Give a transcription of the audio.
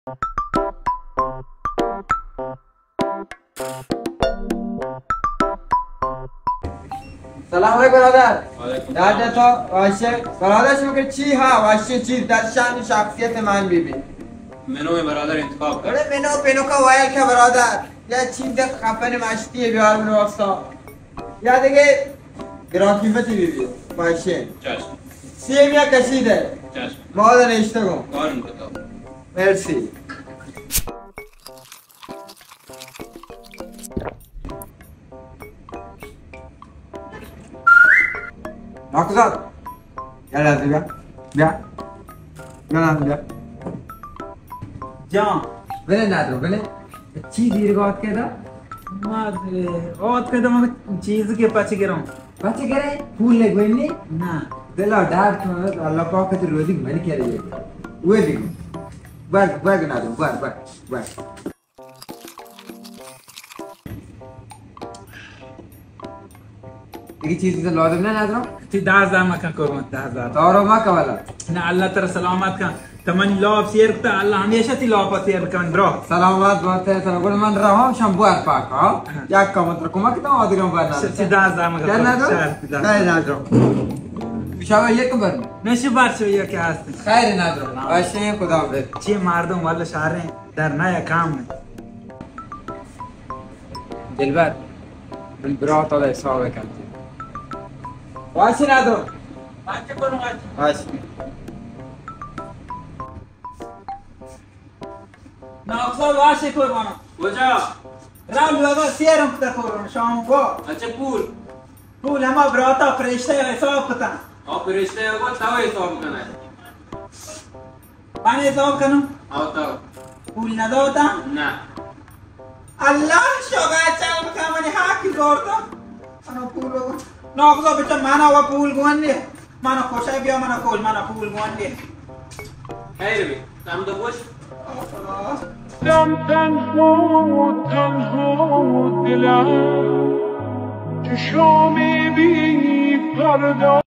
سلام علیکم برادر. وعلیکم سلام. داد تو واشے برادر، شما کہ چی ہا واشے چیز در شان شخصیت من بی بی. منو میں برادر انتخاب کر. ارے منو پینو کا وائل کا برادر، یا چیز خفن مشتی بیار منو واسطہ. یا دیگه گران قیمتی بی بی. واشے. چشم. سی میا کشیده. چشم. ما دا نشته گم. قانون کتاب. مرسی. ناکوزاد، یلا بیا. بیا. بیا، بیا. جان. بله نادرو، بله. چی دیر گوات که دا؟ ما، اه، آت که دا ما چیز که پچ گرم. پچ گره؟ پول نگوینی؟ نه. دلا ڈار تو، اللہ پاک تو روزی من کرے. وہ دیگو. بگ، بگ نادرو، بگ، بگ، بگ. دیگه چیزی تو لازم نه نادرو؟ تی ده هزار مکن قربان، ده هزار. دارو مکن والا. نه، اللہ ترا سلامت کن. تو منی لاپ سیر کتا، اللہ ہمیشہ تی لاپ سیر کن، برو. سلامت باتے ترا. گڑا من رہاں شم بوار پاک، ہاں؟ ہاں. یک کم تر کمک تا، آدگم بار نہ. سی ده هزار مکن قربان. شر، سی ده هزار. خیر نادرو. شاو یک بر. نشی بار شو یک ہست. خیر نادرو. اشے خدا حافظ. چی مردم واللہ شاریں. در نہ کام. دلبر، من برات ءَ حساب کنت. واشی نادرو. واشی. ناکوزاد واشی قربان. کجا؟ رام لوگا سیرم کتا قربان شام کو. اچھا پول. پول ہما براتا پرشتہ حساب کتا. او پرشتہ کو تو حساب کنا. من حساب کنوں؟ او تو. پول نہ دوتا؟ نہ. اللہ شوگا چل بکا منی حق زورتا. انو پول. ناکوزاد بچا مانا و پول گوان لے. مانا خوشا بیا مانا کول مانا پول گوان لے. خیر بی. تم تو خوش. دم تنها و تنها و دلم چشامی بی فردا.